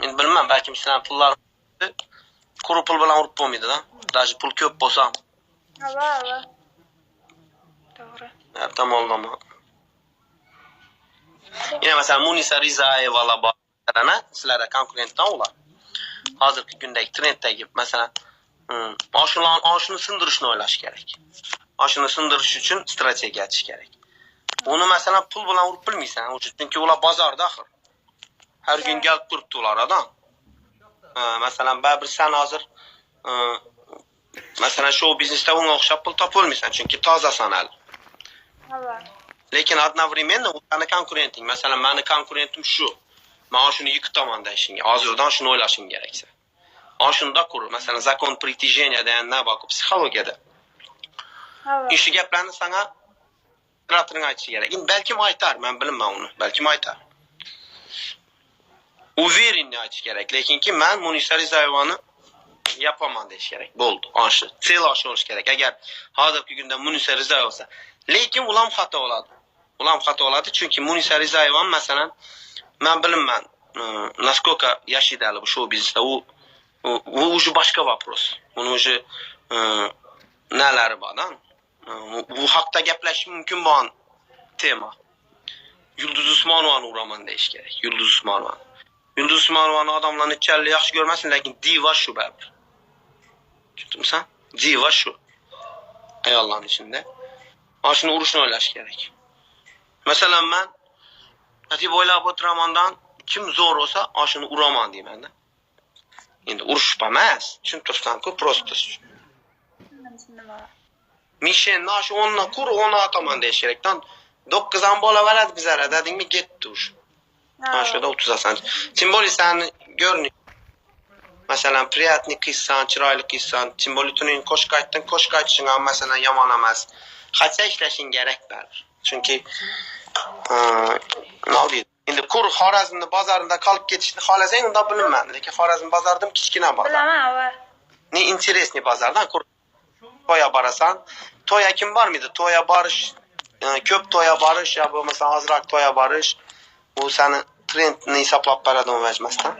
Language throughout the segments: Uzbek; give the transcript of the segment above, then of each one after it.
Endi bilmam, balkim sizlarning pullar quruq pul bilan urib bo'lmaydi-da. Даже pul ko'p bo'lsa ham. Ava, ava. To'g'ri. Har tomonlama. Yana masalan Munisa Rizayevalar bor. Masalan, sizlarga konkurentdan ular. Hozirgi kundagi trenddagi masalan, oshuni sindirishni o'ylash kerak. Oshuni sindirish uchun strategiya achish kerak. Uni masalan pul bilan urib bilmaysan, chunki ular bozorda axir. Har kun kelib turibdi ular odam. Masalan, baribir sen hozir masalan shou biznesda unga o'xshab pul topa olmaysan, chunki tozasan hali. Lekin одновременно u sani konkurenting. Masalan, meni konkurentim shu. Men shuni yiqitaman deyishing. Hozirdan shuni o'ylashing kerak sen. Shunda qur, masalan, zakon притяжения degan nima bor psixologiyada. Shu gaplarni sana operatoring aytishi kerak. Endi balkim aytar, men bilmayman uni. Balkim aytar. Уверенный aytish kerak, lekinki men Munisa Rizayevani yapaman deyish kerak. Bo'ldi. Shu. Cel shu bo'lishi kerak. Agar hozirgi kunda Munisa Rizayeva bo'lsa, lekin ular ham xato oladi. Ular ham xato oladi, chunki Munisa Rizayeva masalan, men bilmayman, насколько yashaydi hali bu shou biznesda. U уже boshqa вопрос. Uni уже nalari bor-da. Bu haqda gaplashish mumkin bo'lgan tema. Yulduz Usmonovani uraman deyish kerak. Yulduz Usmonovani. Yulduz Usmonovani odamlar nechalik yaxshi ko'rmasin, lekin diva shu baribir. Tushundingmi? Diva shu. Ayollarning ichida. Ana shuni urishni o'ylash kerak. Masalan, men deb o'ylab o'tiramandan kim zo'r bo'lsa, ana shuni uraman deyman-da. Endi urushib emas, tushunib tursan-ku, просто. Mishenni shu o'ndan qur, o'ndan otaman deyish kerakdan. 9 ham bola varadi bizlar, dedingmi, ketdi ush. Ana shunda o'tkazasan. Тем более seni ko'rinish. Masalan, приятный qizsan, chiroyli qizsan, тем более tuning qo'shiq aytding, qo'shiq aytishing ham masalan yomon emas. Хотя ishlashing kerak baribir. Chunki nima deydi? Endi qur Xorazmni bozorida qolib ketishni xohlasang, unda bilinmaydi. Lekin Xorazm bozorida kichkina bozor. Bilaman, ava. Ne интересный bozordan qur to'ya borasan. To'ya kim bormaydi? To'ya borish, ko'p to'ya borish yo bo'lmasa ozroq to'ya borish bu seni trendni hisoblab beradi emasdan.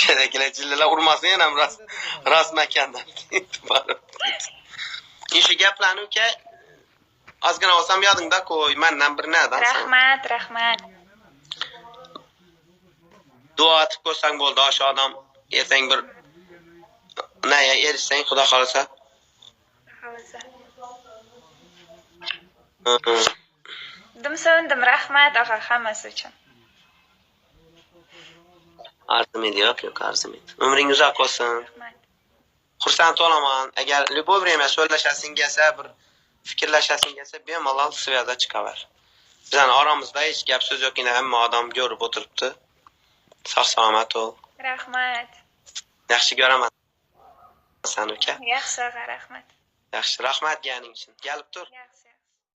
Kerakli jillalar urmasin yana ham rost makandan borib. Shu gaplarni uka ozgina olsam yodingda qo'y, mendan bir nadan. Rahmat, rahmat. Duo etib qo'ysang bo'ldi, o'sha odam ertang bir naya erishsang, Xudo xolasa. Xolasa. Dim sevindim, rahmat og'a hammasi uchun. Arzimaydi, yo'q, yo'q, arzimaydi. Umring uzoq bo'lsin. Rahmat. Xursand bo'laman. Agar любой время so'zlashasing kelsa, bir fikrlashasing kelsa, bemalol связьga chiqaver. Bizning oramizda hech gap so'z yo'q, hamma odam ko'rib o'tiribdi. Sog' salomat bo'l. Rahmat. Yaxshi ko'raman seni uka. Yaxshi og'a, rahmat. Yaxshi, rahmat ganing uchun. Kelib tur. Yaxshi.